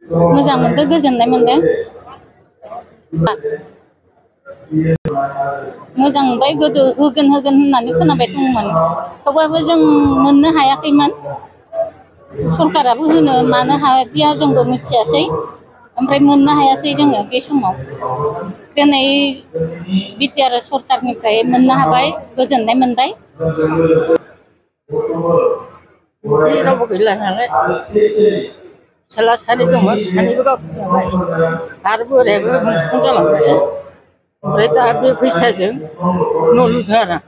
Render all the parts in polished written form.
मोजां मोनदों गोजोननाय मोनदों मोजां मोनबाय गोदो होगोन होननानै खोनाबाय दंमोन थेवबाबो जों मोननो हायाखैमोन सरकाराबो होनो मानो हादिया जोंबो मिथियासै ओमफ्राय मोननो हायासै जोङो बे समाव दिनै बिटिआर सरकारनिफ्राय मोननो हाबाय गोजोननाय मोनबाय जेरावबो गैला नालाय फिसाला सानै दंमोन सानैबो गावथारबाय आरो बोरायाबो मुंख्लं जालांबाय ओमफ्राय दा बे फैसाजों न' लुदों आरो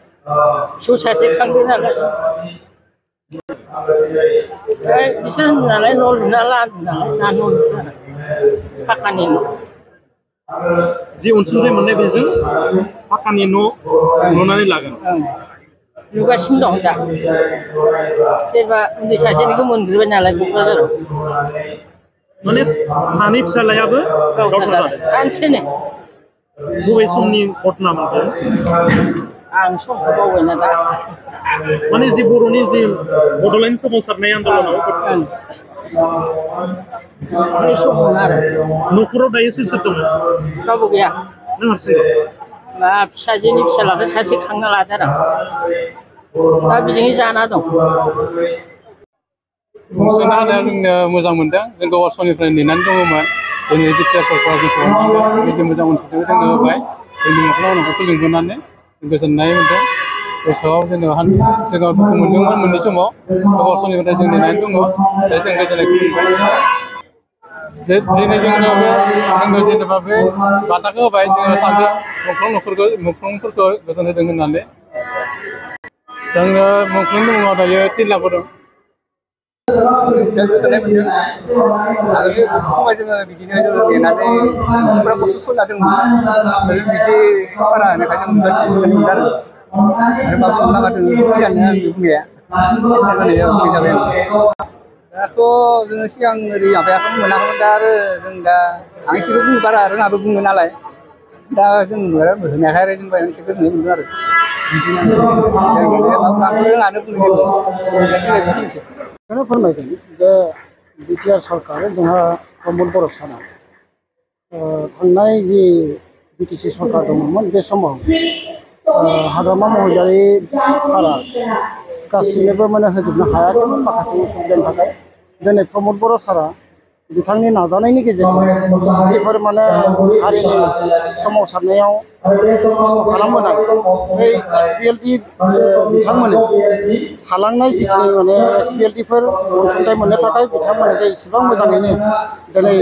फिसौ सासे खांदों नालाय बिसोर होनो नालाय न' लुना लादों नालाय दा न' लुदों आरो पाक्कानि न' जि अनसुंथाइ मोननाय बेजों पाक्कानि न' लुनानै लागोन लुगासिनो दं दा सोरबा उन्दै सासेनिखौ मोनग्रोबाय नालाय क'क्राझाराव माने सानै फिसालायाबो गावथारजादों सानसेनो बबे समनि घटनामोन आं समखौ बावबायना दा माने जि बर'नि जि बड'लेण्ड सोमावसारनाय आन्दलनाव बे समावनो आरो न'खराव दायो सोर सोर दङ रावबो गैया नों हारसिं मा फिसाजोनि फिसालाखौ सासे खांना लादों आरो दा बिजोंनो जाना दं अनसुंथाइ होनाया जोंनो मोजां मोनदों जों गोबाव समनिफ्राय नेनानै दङमोन दिनै बिटिआर सरकारा जोंखौ अननानै बिदि मोजां अनसुंथाइखौ जोंनो होबाय जोंनि न'खराव न'खरखौ लिंहरनानै गोजोननाय मोनदों गोसोआव जोङो सिगाङाव दुखु मोनदोंमोन मोननै समाव गोबाव समनिफ्राय जों नेनानै दङ दा जों गोजोननायखौ मोनबाय दिनै जोंनो जेनेबा बे बान्थाखौ होबाय जोङो सानैबो मुंख्लंफोरखौ गोजोन होदों होननानै जोंनो मुंख्लंनि मुङाव दायो 3 लाख दं गोजोननाय मोनदों आगोलनि समाव जोङो बिदिनो जोङो नेनानै न'खरा खस्थ' सलिना दंमोन बिदि सरकारा होनायखाय जों गोजोन मोनदों आरो माबा लागा जों फैयानो आंनि बुंनाया बुंनाय जाबाय दाथ' जोङो सिगां ओरै माबायाखौ मोनाखैमोन दा आरो जों दा आं एसेबो बुंनो बारा रोङाबो बुंनो नालाय दा जों होनायखाय आरो जों एसे गोजोननाय मोनदों आरो बेखौनो फोरमायगोन जे बिटिआर सरकार जोंहा प्रमद बर' सारा थांनाय जि बिटिसि सरकार दङमोन बे समाव हाग्रामा महिलारि सारा गासैनोबो माने होजोबनो हायाखैमोन माखासे उसुबिदानि थाखाय दिनै प्रमद बर' सारा बिथांनि नाजानायनि गेजेरजों जिफोर माने हारिनि सोमावसारनायाव खस्थ' खालामबोनाय बै एक्सपिएलटि बिथांमोननो थालांनाय जिखिनि माने एक्सपिएलटिफोर अनसुंथाइ मोननो थाखाय बिथांमोना जे इसेबां मोजाङैनो दिनै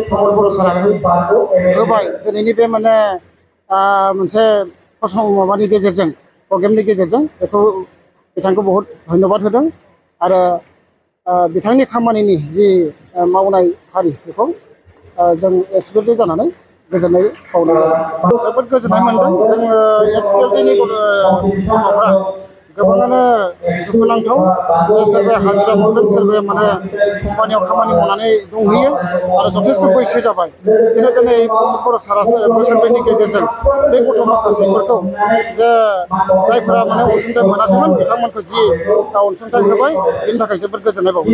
प्रमद बर' सारा होबाय दिनैनि बे माने मोनसे माबानि गेजेरजों प्रग्रामनि गेजेरजों बेखौ बिथांखौ बहुद धन्यबाद होदों आरो बिथांनि खामानिनि जि मावनाय हारि बेखौ जों एक्सपिएलटि जानानै गोजोननाय बावनाय जादों जोबोद गोजोननाय मोनदों जोङो एक्सपिएलटिनि गथ'फ्रा गोबाङानो दुखुनांथाव सोरबाया हाजिरा मावदों सोरबाया माने कम्पानियाव खामानि मावनानै दंहैयो आरो जथेस्थ' बैसो जाबाय बेनो दिनै प्रमद बर' सारासो बोसोरब्रैनि गेजेरजों बे गथ' माखासेफोरखौ जे जायफोरा माने अनसुंथाइ मोनाखैमोन बिथांमोनखौ जि अनसुंथाइ होबाय बेनि थाखाय जोबोद गोजोननाय बावो